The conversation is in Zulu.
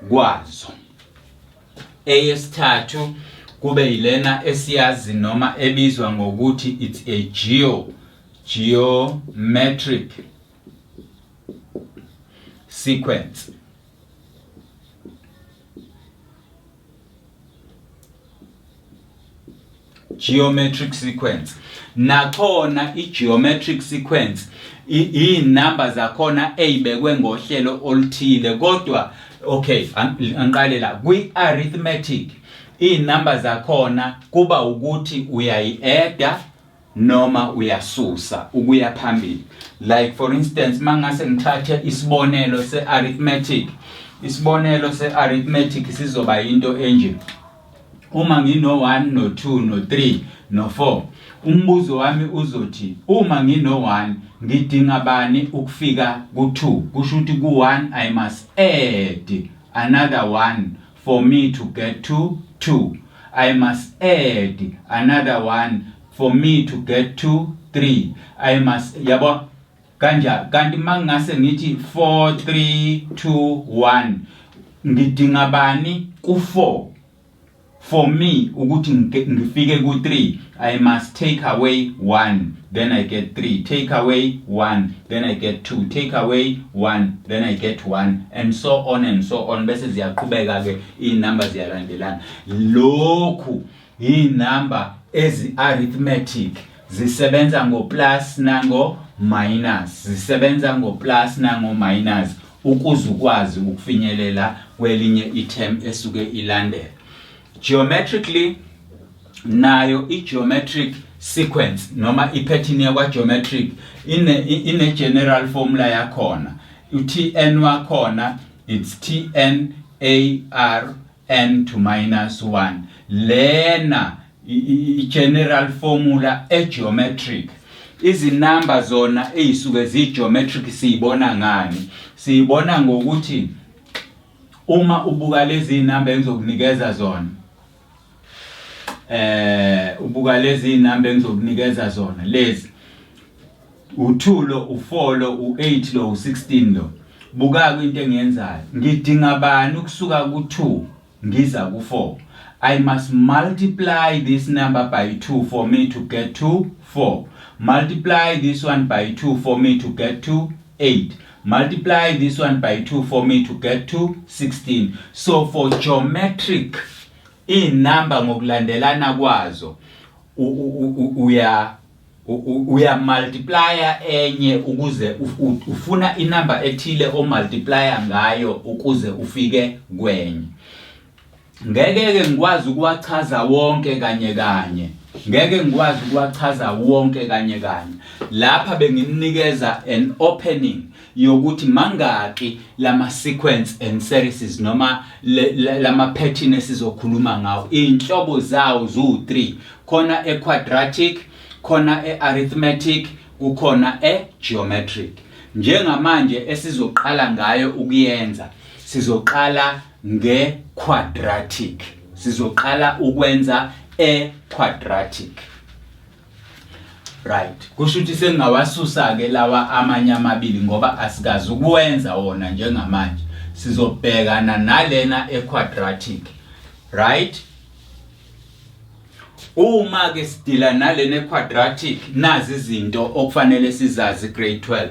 kwazo. Eyesithathu kube yilena esiyazi noma ebizwa ngokuthi it's a geometric sequence. Geometric sequence nakhona, i-geometric sequence iy'namba zakhona ey'bekwe ngohlelo oluthile. Kodwa okay, angiqale la kwi-arithmetic. Iy'namba zakhona kuba ukuthi uyayi-adda noma uyasusa ukuya phambili. Like for instance, mangase ngithathe isibonelo se-arithmetic, isibonelo se-arithmetic sizoba into enje: uma ngino-1, no-2, no-3, no-4, umbuzo wami uzothi, uma ngino-1, ngidinga bani ukufika ku-2? Kusho ukuthi ku-1 I must add another 1 for me to get to 2. I must add another 1 for me to get to 3. I must, yabo, kanjalo. Kanti mangase ngithi 4 3 2 1, ngidinga bani ku-4 for me ukuthi ngifike ku-3? I must take away 1, then I get 3. Take away 1, then I get 2. Take away 1, then I get 1, and so on and so on. Bese ziyaqhubeka ke iy'namba, ziyalandelana. Lokhu iy'namba ezi-arithmetic, zisebenza ngo-plus nango-minus, zisebenza ngo-plus nango-minus ukuze ukwazi ukufinyelela kwelinye i-term esuke ilandela. Geometrically nayo, i-geometric sequence noma i-pattern yakwa-geometric ine general formula yakhona. U-Tn wakhona, it's Tn A R n to minus 1. Lena i-general formula e-geometric. Izinamba zona ey'suke ziyi-geometric siyibona ngani? Siyibona ngokuthi uma ubuka lezi namba engizokunikeza zona, ubuka lezi namba engizokunikeza zona lezi, u2 lo, u4 lo, u8 lo, u16 lo. Buka into engiyenzayo: ngidinga bani ukusuka ku2 ngiza ku4? I must multiply this number by 2 for me to get to 4. Multiply this one by 2 for me to get to 8. Multiply this one by 2 for me to get to 16. So for geometric, inamba ngokulandelana kwazo, uya multiplya enye ukuze ufuna inamba ethile o multiplya ngayo ukuze ufike kwenye. Ngeke ke ngikwazi ukuwachaza wonke kanye kanye, ngeke ngikwazi ukuwachaza wonke kanye kanye. Lapha benginikeza an opening yokuthi mangaki lama sequence and series noma lama pattern esizokhuluma ngawo. Inhlobo zawo zu3: khona e-quadratic, khona e-arithmetic, kukhona e-geometric. Njengamanje esizoqala ngayo ukuyenza, sizoqala nge-quadratic, sizoqala ukwenza e-quadratic, right? Kusho ukuthi sengingawasusa ke lawa amanye amabili ngoba asikazi ukuwenza wona. Njengamanje sizobhekana nalena e-quadratic, right? Uma ke sidila nalena quadratic, nazi izinto okufanele sizazi, grade 12.